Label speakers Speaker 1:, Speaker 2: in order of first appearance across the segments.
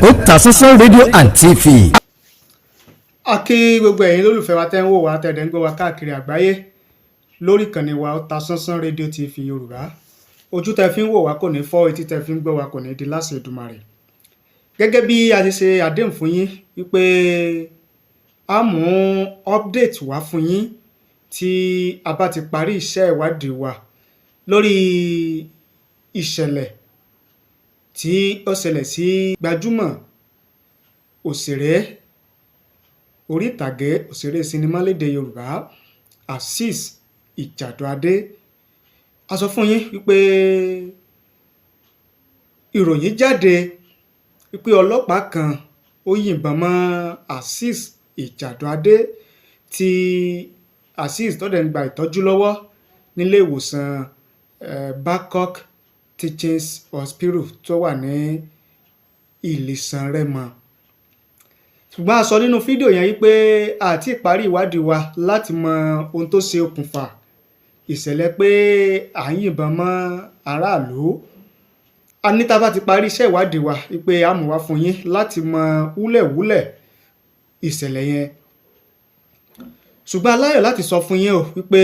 Speaker 1: Otasansan rédíò and TV.
Speaker 2: A kí gbogbo ẹ̀yin lólùfẹ́ wa tẹ́ ń wò wá, tẹ́ dẹ̀ ń gbọ́ wa káàkiri àgbáyé lórí ìkànnì wa Otasansan rédíò TV Yorùbá. Ojú tẹ́ fi ń wò wá kò ní fọ́, etí tẹ́ fi ń gbọ́ wa kò ní di láṣẹ Èdùmàrè. Gẹ́gẹ́ bí a ti ṣe àdéhùn fún yín wípé a mú update wá fún yín tí a bá ti parí iṣẹ́ ìwádìí wa lórí ìṣẹ̀lẹ̀ tí ó ṣẹlẹ̀ sí gbajúmọ̀ òṣèré orí ìtàgé, òṣèré sinimá lédè Yorùbá, Azeez Ìjàdùadé. A sọ fún yín wípé ìròyìn jáde wípé ọlọ́pàá kan ó yìnbọn mọ́ Azeez Ìjàdùadé, tí Azeez tó dẹ̀ ń gba ìtọ́jú lọ́wọ́ nílé ìwòsàn Babcock Teaching Hospital tó wà ní Ìlìsàn Rẹ́mọ. Ṣùgbọ́n a sọ nínú fídíò yẹn wípé a ti parí ìwádìí wa láti mọ ohun tó ṣe okùnfà ìṣẹ̀lẹ̀ pé à ń yìnbọn mọ́ aráàlú. A ní tá a bá ti parí iṣẹ́ ìwádìí wa wípé a mú wá fún yín láti mọ wúlẹ̀wúlẹ̀ ìṣẹ̀lẹ̀ yẹn. Ṣùgbọ́n aláyọ̀ láti sọ fún yín o wípé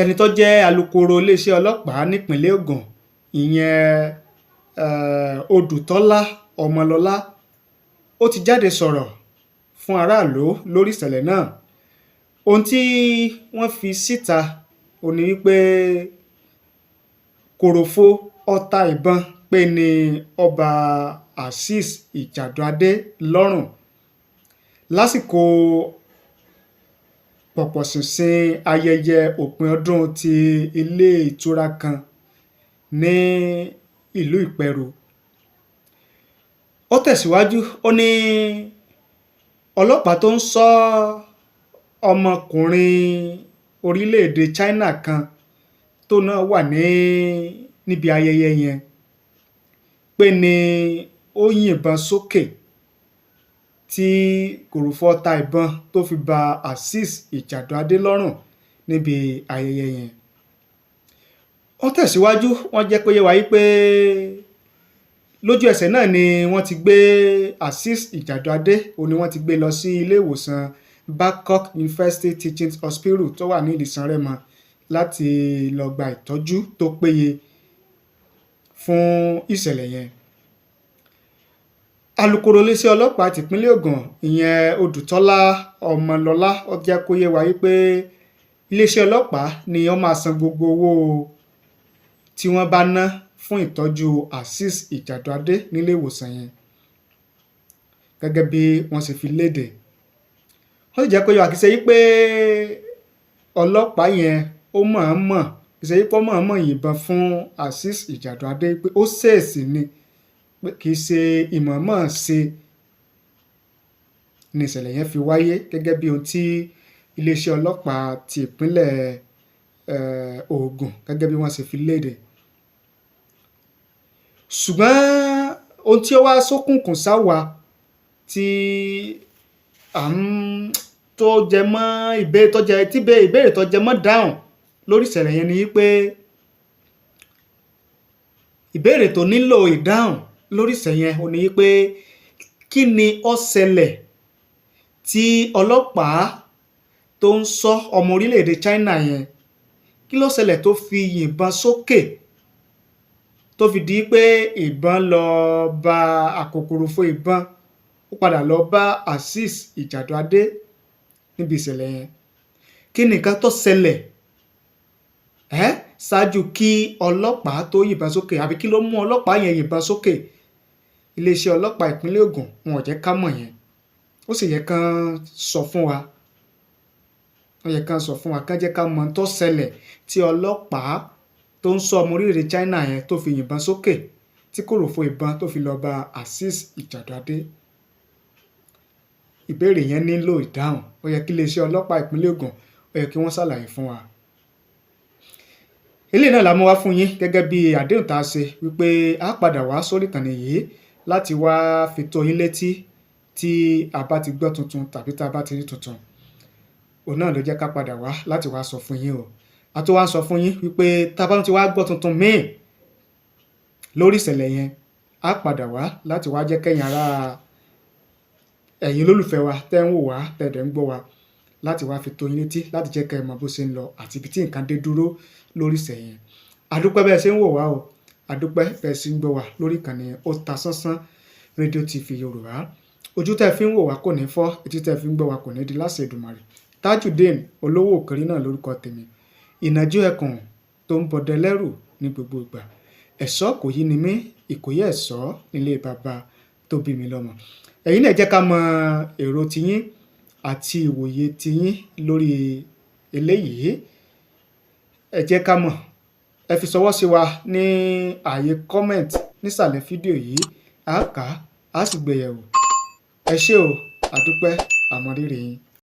Speaker 2: ẹni tó jẹ́ alukoro iléeṣẹ́ ọlọ́pàá nípìnlẹ̀ Ògùn, ìyẹn Odùtọ́lá Ọmọlọ́lá, ó ti jáde sọ̀rọ̀ fún aráàlú lórí ìṣẹ̀lẹ̀ náà. Ohun tí wọ́n fi síta ò ní wípé kòròfo ọta ìbọn pé ní ọba Azeez Ìjàdùadé lọ́rùn lásìkò pọ̀pọ̀ṣìnṣìn ayẹyẹ òpin ọdún ti ilé ìtura kan ní ìlú Ìpẹ́rù. Ó tẹ̀síwájú, ó ní ọlọ́pàá tó ń ṣọ́ ọmọkùnrin orílẹ̀-èdè China kan tó náà wà níbi ayẹyẹ yẹn pé ní ó yìnbọn sókè tí kòròfo ọta ìbọn tó fi ba Azeez Ìjàdùadé lọ́rùn níbi ayẹyẹ yẹn. Ó tẹ̀síwájú, wọ́n jẹ́ kó yé wa wípé lójú ẹsẹ̀ náà ni wọ́n ti gbé Azeez Ìjàdùadé, òun ni wọ́n ti gbé lọ sí ilé ìwòsàn Babcock University Teaching Hospital tó wà ní Ìlìsàn Rẹ́mọ láti lọ gba ìtọ́jú tó péye fún ìṣẹ̀lẹ̀ yẹn. Alūkkóró iléeṣẹ́ ọlọ́pàá tìpínlẹ̀ Ògùn, ìyẹn Odùtọ́lá Ọmọlọ́lá, ó jẹ́ kó yé wa wípé iléeṣẹ́ ọlọ́pàá ni ó máa san gbogbo owó tí wọ́n bá ná fún ìtọ́jú Azeez Ìjàdùadé nílé ìwòsàn yẹn, gẹ́gẹ́ bí wọ́n ṣe fi léde. Wọ́n sì jẹ́ kó yé wa, kì í ṣe wípé ọlọ́pàá yẹn ó mọ̀ọ́mọ̀, kì í ṣe wípé ó mọ̀ọ́mọ̀ yìnbọn fún Azeez Ìjàdùadé, pé ó ṣèèṣì ni, pé kì í ṣe ìmọ̀ọ́mọ̀ ṣe ni ìṣẹ̀lẹ̀ yẹn fi wáyé, gẹ́gẹ́ bí ohun tí iléeṣẹ́ ọlọ́pàá ti ìpínlẹ̀ Ògùn, gẹ́gẹ́ bí wọ́n ṣe fi léde. Ṣùgbọ́n ohun tí ó wá ṣókùnkùn sáwa tí à ń tó jẹ mọ́ ìbéèrè tó jẹ tí ìbéèrè tó jẹ mọ́ dáhùn lórí ìṣẹ̀lẹ̀ yẹn ni wípé ìbéèrè tó nílò ìdáhùn lórí ìṣẹ̀lẹ̀ yẹn ò ní wípé, kí ni ó ṣẹlẹ̀ tí ọlọ́pàá tó ń ṣọ́ ọmọ orílẹ̀-èdè China yẹn, kí ló ṣẹlẹ̀ tó fi yìnbọn sókè tó fi di pé ìbọn lọ bá àkòkòròfo ìbọn, ó padà lọ bá Azeez Ìjàdùadé níbi ìṣẹ̀lẹ̀ yẹn? Kí ni nǹkan tó ṣẹlẹ̀ ẹ́ ṣáájú kí ọlọ́pàá tó yìnbọn sókè, àbí kí ló mú ọlọ́pàá yẹn yìnbọn sókè? Iléeṣẹ́ ọlọ́pàá ìpínlẹ̀ Ògùn, wọn ò jẹ́ ká mọ̀ yẹn. Ó sì yẹ kán sọ fún wa, ó yẹ kán sọ fún wa, kán jẹ́ ká mọ̀ tó ṣẹlẹ̀ tí ọlọ́pàá tó ń ṣọ́ ọmọ orílẹ̀-èdè China yẹn tó fi yìnbọn sókè, tí kòròfo ìbọn tó fi lọ bá Azeez Ìjàdùadé. Ìbéèrè yẹn nílò ìdáhùn. Ó yẹ kí iléeṣẹ́ ọlọ́pàá ìpínlẹ̀ Ògùn, ó yẹ kí wọ́n ṣàlàyé fún wa. Eléyìí náà la mú wá fún yín gẹ́gẹ́ bí àdéhùn tá a ṣe wípé a padà wá sórí ìkànnì yìí láti wá fi tó yín létí tí a bá ti gbọ́ tuntun tàbí tá a bá ti rí tuntun. Òun náà ló jẹ́ ká padà wá láti wá sọ fún yín o. A tó wá ń sọ fún yín wípé tá a bá ti wá gbọ́ tuntun míì lórí ìṣẹ̀lẹ̀ yẹn, Á padà wá láti wá jẹ́ kẹ́yin ará, ẹ̀yin olólùfẹ́ wa tẹ́ ń wò wá, tẹ́ dẹ̀ ń gbọ́ wa, láti wá fi tó yín létí, láti jẹ́ kẹ́ ẹ mọ bó ṣe ń lọ àti ibi tí nǹkan dé dúró lórí ìṣẹ̀yìn. Àdúpẹ́ bẹ́ẹ̀ ṣe ń wò wá o, àdúpẹ́ bẹ́ẹ̀ ṣe ń gbọ́ wá lórí ìkànnì Otasansan Rédíò TV Yorùbá. Ojú tẹ́ fi ń wò wá kò ní fọ́, etí tẹ́ fi ń gbọ́ wá kò ní di láṣẹ Èdùmàrè. Tajudeen Olówó Òkèrè náà lórúkọ tèmi, ìnàjú ẹkùn tó ń bọdẹ lẹ́rù ní gbogbo ìgbà. Ẹ̀ṣọ́ kò yí ni mí, Ìkòyí ẹ̀ṣọ́ nílé bàbá tó bí mi lọ́mọ. Ẹ̀yin náà, jẹ́ ká mọ èrò tiyín àti ìwòye tiyín lórí eléyìí. Ẹ jẹ́ ká mọ̀, ẹ fi ṣọwọ́ sí wa ní ààyè comment nísàlẹ̀ fídíò yìí. Á kà á, á sì gbé yẹ̀wò. Ẹ ṣé o, àdúpẹ́, àmọ̀rírì yín.